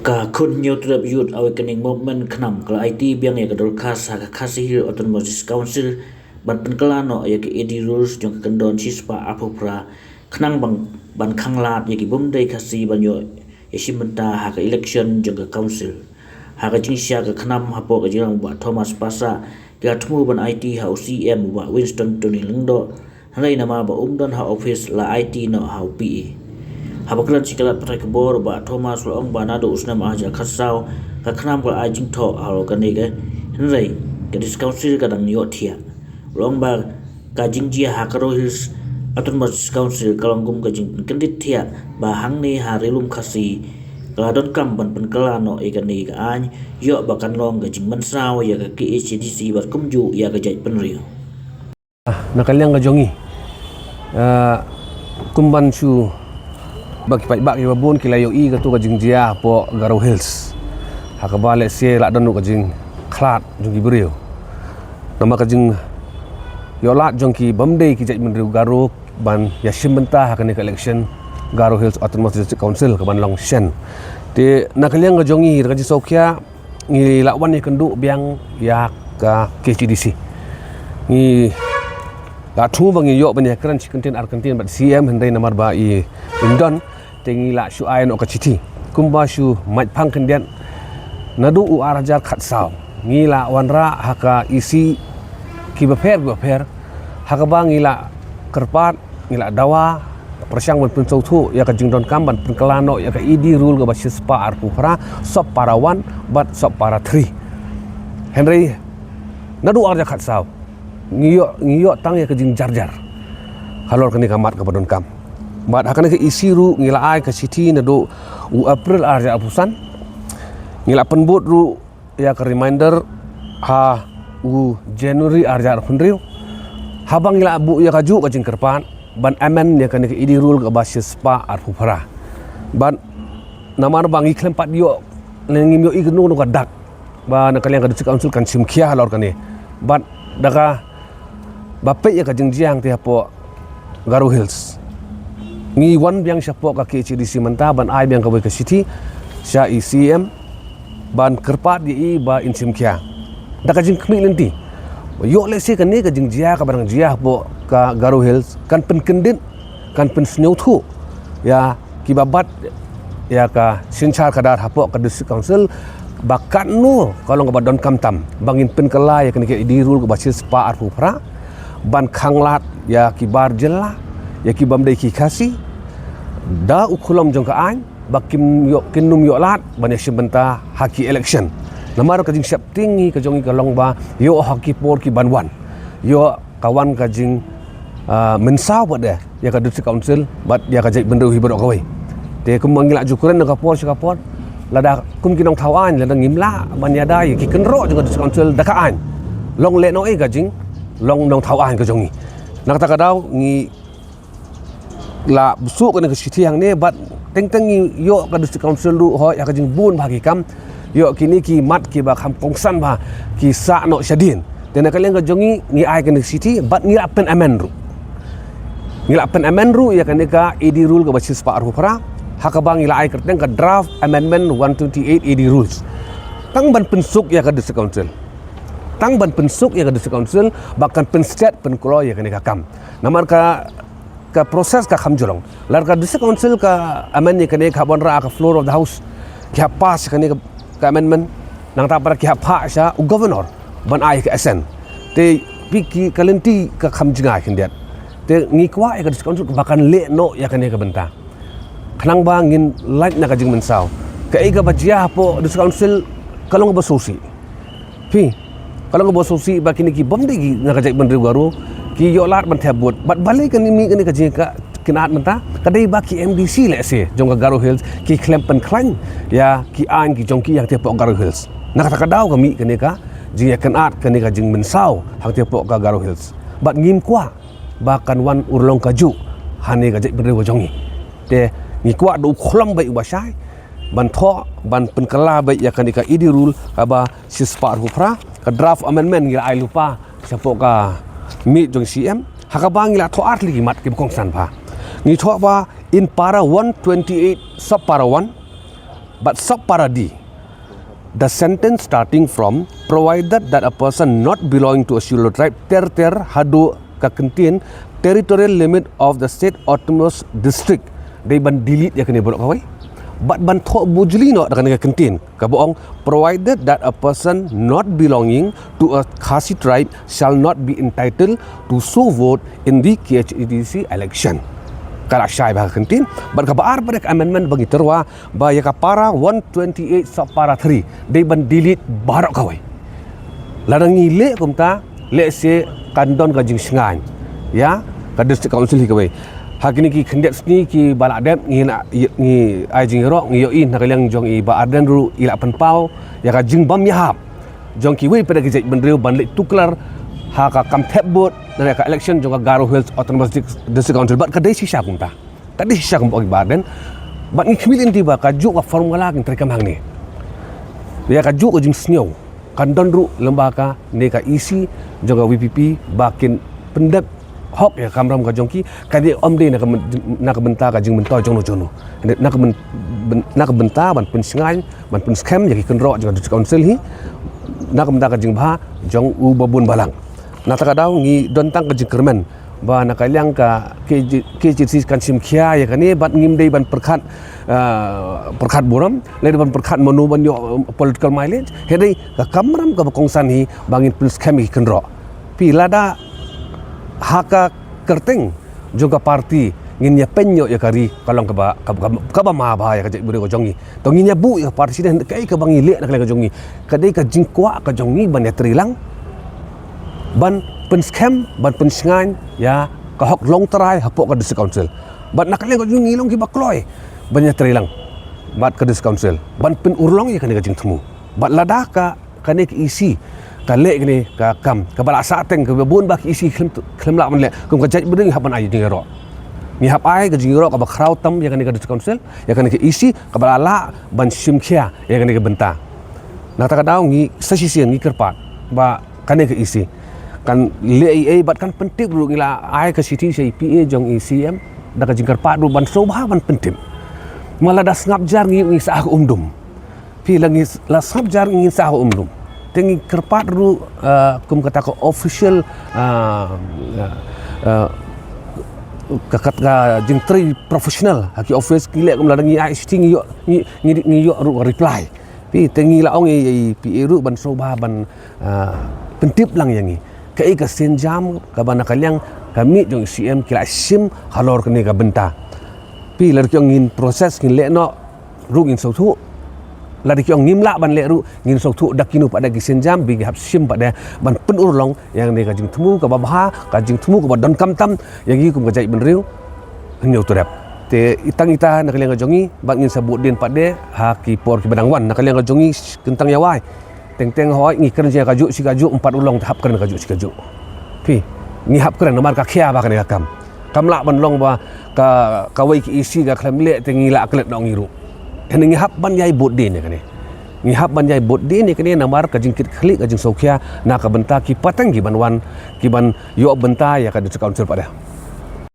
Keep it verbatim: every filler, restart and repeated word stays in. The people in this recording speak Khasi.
Ka Khun Hynñiewtrep Youth Awakening Movement KHNAM ka la aiti biang ïa ka dorkhas ha ka Khasi Hills Autonomous District Council ban pynkylla noh ïa ka A D rules jong ka kyndon shispah arphew phra khnang ban, ban khanglad ïa ki bym dei Khasi ban ïoh ïashim bynta ha ka election jong ka council. Ha ka jingshai ka KHNAM hapoh ka jingïalam u Bah Thomas Passah, ki la thmu ban aiti ha u C M u Bah Winston Tony Lyngdoh, hynrei namar ba um don ha ophis la aiti noh ha u P A. Haba kren sha ki lad pathai khubor, u Bah Thomas u la ong ba naduh u snem ar hajar khatsaw ka KHNAM ka la ai jingthoh halor kane ka, hynrei ka District Council ka dang ïohthiah. U la ong ba ka jingjia ha Garo Hills Autonomous Council ka long kum ka jingpynkyndit thiah ba hangne ha Ri Lum Khasi ka la donkam ban pynkylla noh ïa kane ka aiñ, ïoh ba kan long ka jingmynsaw ïa ka K H A D C bad kumjuh ïa ka jaitbynriew. Ah, na ka liang ka jong ngi, ah, kum ban shu ba ki paidbah kiba bun ki la ïohi katto ka jingjia hapoh Garo Hills, ha kaba lehse la don ruh ka jingkhlad jong ki briew. Namar ka jingïohlad jong ki bym dei ki jaitbynriew Garo ban ïashim bynta ha kane ka election Garo Hills Autonomous District Council ka ban long shen. Te na ka liang ka jong ngi, da ka jingsngewkhia, ngi la wan ïakynduh biang ïa ka K H A D C. Ngi la thmu ba ngi ïoh ban ïakren shi kyntien ar kyntien bad C M, hynrei namar ba i im don, te ngi la shu ai noh ka shithi. Kumba shu mait phang khyndiat, naduh u ar hajar khatsaw ngi la wanrah ha ka E C kiba pher kiba pher, ha kaba ngi la kyrpad, ngi la dawa pyrshang ban pynsngewthuh ïa ka jingdonkam ban pynkylla noh ïa ka A D rule kaba shispah arphew phra, sub para one bad sub para three. Hynrei naduh ar hajar khatsaw ngi ïoh, ngi ïoh tang ïa ka jingjarjar halor kane ka mat kaba donkam. Bad ha kane ka E C ruh ngi la ai ka shithi naduh u April ar hajar arphew san. Ngi la pynbud ruh ïa ka reminder ha u January ar hajar arphew hynriew, haba ngi la buh ïa kajuh ka jingkyrpad ban amend ïa kane ka A D rule kaba shispah arphew phra. Bad namar ba ngi khlem pat ïoh, ne ngim ïohi kano kano ka dak ba na ka liang ka District Council kan shim khia halor kane. Bad da kaba peit ïa ka jingjia hangtei hapoh Garo Hills, ngi wan biang shapoh ka K H A D C mynta ban ai biang kawei ka shithi sha i C M ban kyrpad ïa i ba in shim khia da ka jingkhmih lynti. Ïoh lehse kane ka jingjia kaba dang jia hapoh ka Garo Hills kan pynkyndit, kan pynsngewthuh ïa kiba bat ïa ka synshar khadar hapoh ka District Council ba katno ka long kaba donkam tam ba ngin pynkylla ïa kane ka A D rule kaba shispah arphew phra ban khanglad ïa ki bar jylla, ïa ki bym dei ki Khasi da u khulom jong ka aiñ, ba kim ïoh, kin nym ïoh lad ban ïashim bynta ha ki election. Namar ka jingsheptieng ngi ka jong ngi ka long ba ïoh ha ki por ki ban wan, ïoh ka wan ka jing, ah, mynsaw pat de ïa ka District Council bad ïa ka jaitbynriew hi baroh kawei. Te kum ngi la ju kren na ka por sha ka por, lada kum ki nongthaw aiñ, lada ngim lah ban ïada ïa ki kynroh jong ka District Council da ka aiñ, long lehnoh ei ka jinglong nongthaw aiñ ka jong ngi. Na kata ka daw ngi la buh shuh kane ka shithi hangne bad teng teng ngi ïoh ka District Council ruh hoi ha ka jingbun bha ki kam, ïoh kine ki mat kiba kham kongsan bha ki sah noh shadien. Te na ka liang ka jong ngi, ngi ai kane ka shithi bad ngi la pyn amend ruh. Ngi la pyn amend ruh ïa kane ka A D rule kaba shispah arphew phra, ha kaba ngi la ai kyrteng ka draft amendment one twenty-eight A D rules. Tang ban pynsuk ïa ka District Council. Tang ban pynsuk ïa ka District Council ba kan pynstet pynkloi ïa kane ka kam. Namar ka ka process ka kham ju long. Lada ka District Council ka amend ïa kane, ka hap wanrah ha ka floor of the house, ki hap pass ïa kane ka, ka amendment, nangta pat ki hap phah sha u Governor ban ai ka assent. Te phi, ki, ka lynti ka kham jngai khyndiat. Te ngi kwah ïa ka District Council ba kan lehnoh ïa kane ka bynta, khnang ba ngin lait na ka jingmynsaw. Kaei kaba jia hapoh District Council ka long kaba sngewsih. Phi, ka long kaba sngewsih ba kine ki bym dei ki na ka jaitbynriew Garo ki ïoh lad ban thep vote. Bad balei kane, mih kane ka jingkynad mynta? Ka dei ba ki M D C lehse jong ka Garo Hills ki khlem pynkhlaiñ ïa ki aiñ ki jong ki hangtei hapoh Garo Hills. Na kata ka daw ka mih kane ka jingïakynad, kane ka jingmynsaw hangtei hapoh ka Garo Hills. Bad ngim kwah ba kan wan urlong kajuh hane ka jaitbynriew ka jong ngi. Te ngi kwah da u khlem beit uba shai ban thoh, ban pynkylla beit ïa kane ka A D rule kaba shispah arphew phra, ka draft amendment ngi la ai lypa shapoh ka miej jong C M, ha kaba ngi la thoh ar tylli ki mat kiba kongsan bha. Ngi thoh ba in para one twenty-eight, sub para one, But sub para D, the sentence starting from, provided that a person not belonging to a scheduled tribe, ter ter haduh ka kyntien, territorial limit of the state autonomous district, dei ban delete ïa kane baroh kawei. Bad ban thoh bujli noh da kane ka kyntien kaba ong, provided that a person not belonging to a Khasi tribe shall not be entitled to so vote in the K H A D C election. Ka la shai bha ka kyntien. Bad kaba ar pat ka amendment ba ngi tyrwa, ba ïa ka para one twenty-eight sub para three dei ban delete baroh kawei. Lada ngi leh kumta, lehse kan don ka jingshngaiñ ïa ka district council hi kawei. Ha kine ki khyndiat sngi kiba la dep, ngi na, ngi ai jingïaroh, ngi ïohi na ka liang jong i Bah Ardent ruh i la pynpaw ïa ka jingbym ïahap jong kiwei pat ki jaitbynriew ban leit tuklar ha ka kam thep vote na ka election jong ka Garo Hills Autonomous Dis-, District Council. Bad ka dei shisha kumta. Ka dei shisha kumba ong i Bah Ardent. Bad ngi khmih lynti ba kajuh ka formula kin treikam hangne. Ïa kajuh ka jingsngew kan don ruh lyngba kane ka E C jong ka V P P ba kin pyndep hok ïa ka kamram ka jong ki, ka dei ym dei na ka byn-, na ka bynta ka jingmyntoi jongno jongno. Na ka byn-, byn-, na ka bynta ban pynshngaiñ, ban pynskhem ïa ki kynroh jong ka District Council hi, na ka bynta ka jingbha jong u babun balang. Na kata ka daw ngi don tang ka jingkyrmen ba na ka liang ka K J, K J C kan shim khia ïa kane, bad ngim dei ban pyrkhat, ah, pyrkhat burom, lei ban pyrkhat mano ban ïoh, um, political mileage. Hynrei ka kamram kaba kongsan hi ba ngin pynskhem ïa ki kynroh. Phi, lada ha ka kyrteng jong ka party ngin ïa pynïoh ïa ka ri ka long kaba, kaba, kaba, kaba ma bha ïa ka jaitbynriew ka jong ngi. To ngin ïa buh ïa ka party shisha, kaei kaba ngi leh na ka liang ka jong ngi, ka dei ka jingkwah ka jong ngi ban ïa trei lang, ban pynskhem, ban pynshngaiñ ïa ka hok longtrai hapoh ka District Council. Bad na ka liang ka jong ngi long kiba kloi ban ïa trei lang bad ka District Council ban pynurlong ïa kane ka jingthmu. Bad lada ka kane ka E C ka leh kane ka kam kaba la sah teng, kaba bun ba ka E C khlem, khlem lah ban leh, kum ka jaitbynriew ngi hap ban ai jingïaroh. Ngi hap ai ka jingïaroh kaba khraw tam ïa kane ka District Council, ïa kane ka E C kaba la lah ban shim khia ïa kane ka bynta. Na kata ka daw ngi sa shisien ngi kyrpad ba kane ka E C kan leh ei ei bad kan pyntip ruh. Ngi la ai ka shithi sha i P A jong i C M da ka jingkyrpad ruh ban sngewbha ban pyntip. Ma lada sngap jar ngi, ngi sah ha ka umdum. Phi, la ngi s-, la sngap jar ngin sah ha ka umdum. Te ngi kyrpad ruh, ah, kum kata ka official, ah, ah, ah, ka, ka, ka jingtrei professional ha ki office, ngi leh kumta, lada ngi ai shithi ngi ïoh, ngi, ngi, ngi ïoh ruh reply. Phi, te ngi la ong ïa i P A ruh ban sngewbha ban, ah, pyntip lang ïa ngi kaei ka sienjam kaba na ka liang ka miet jong i C M ki la shim halor kane ka bynta. Phi, lada ki ong ngin process, ngin leh noh ruh ngin sngewthuh. Lada ki ong ngim lah ban leh ruh ngin sngewthuh da kino pat de ki sienjam, ba ngi hap shim pat de ban pynurlong ïa kane ka jingthmu kaba bha, ka jingthmu kaba donkam tam ïa ngi kum ka jaitbynriew Hynñiewtrep. Te tang ita na ka liang ka jong ngi, bad ngin sa bud dien pat de ha ki por kiba dang wan. Na ka liang ka jong ngi kyntang ïa wai, teng teng hoi ngi kren shi kajuh shi kajuh, ym pat urlong te hap kren kajuh shi kajuh. Phi, ngi hap kren namar ka khia bha kane ka kam. Kam lah ban long ba ka, kawei ka E C ka khlem leh te ngi la klet noh ngi ruh. Hynrei ngi hap ban ïai bud dien ïa kane. Ngi hap ban ïai bud dien ïa kane namar ka jingkitkhlieh, ka jingsngewkhia na ka bynta ki pateng kiban wan, kiban ïoh bynta ïa ka District Council pat de.